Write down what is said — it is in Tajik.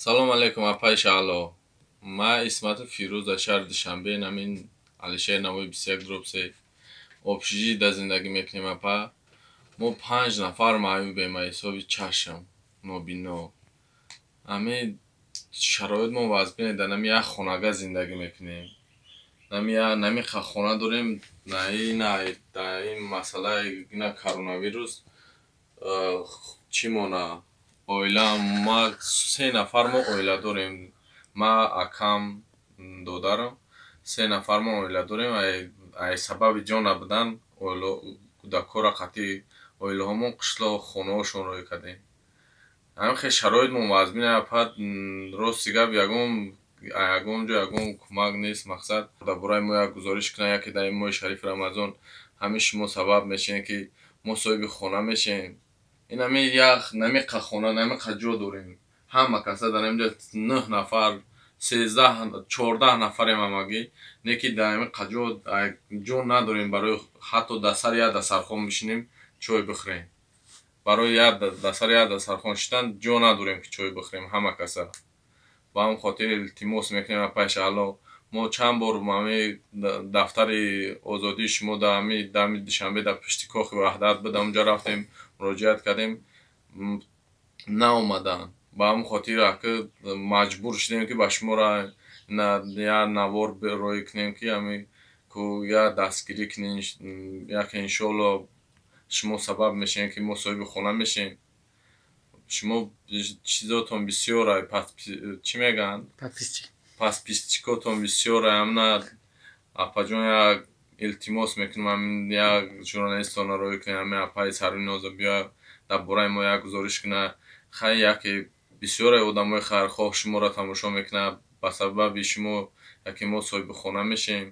Салом алейкум, апаи Шаҳло. Ман Исматов Фирӯз, дар шаҳри Душанбе, намин Алишери Навои 21/3 общежитие зиндагӣ мекунем, апа. Мо панҷ нафар маъюбем аз ҳисоби чашм, нобино. Ҳамин шароит мо вазбине, дар нами як хонага зиндагӣ мекунем. Нами хона дорем, на дар ин масъалаи на коронавирус чӣ мона оила. Ма се нафар, мо оила дорем: ма, акам, додарам, се нафар мо оила дорем. Ай сабаби ҷо набудан кӯдакҳоро қатъи оилаҳомон қишлоқ хонаҳошон роҳӣ кардем. Ҳамин хел шароит мо вазмин, апа. Рости гап, ягон ҷо ягон кӯмак нест. Мақсад, дар бораи мо як гузориш кунанд, яке дар ин моҳи шарифи Рамазон ҳамин шумо сабаб мешавед, ки мо соҳиби хона мешавем. Ин ҳамин як намиқа хона, намиқа ҷо дорем. Ҳама каса дар инҷа нӯҳ нафар, 13, 14 нафарем ҳамагӣ, не ки дар ҳамин ҷо ҷо надорем барои ҳатто дар сари як дастархон бишинем, чой бихӯрем. Барои дар сари як дастархон шиштан ҷо надорем, ки чой бихӯрем ҳама каса. Ба ҳамин хотир илтимос мекунем, апаи Шаҳло. Мо чанд бор ҳамин дафтари озодии шумо дар ҳамин Душанбе, дар пушти Кохи Ваҳдат буд, ҳамонҷо рафтем, муроҷиат кардем, наомаданд. Ба ҳамин хотир ака маҷбур шудем, ки ба шуморо як навор роҳӣ кунем, ки ҳамин як дастгирӣ кунем, яке иншоалло шумо сабаб мешавед, ки мо соҳиби хона мешавем. Шумо чизотон бисёр, чӣ мегӯянд, подписчикотон бисёр. Ҳамна, апаҷон, як илтимос мекунам, ҳамин як журналистонро роҳӣ кунем, ҳамин апаи Сарвиноза биёяд, дар бораи мо як гузориш кунад. Хай, яке бисёре одамои хайрхоҳ шуморо тамошо мекунад. Ба сабаби шумо яке мо соҳиби хона мешавем.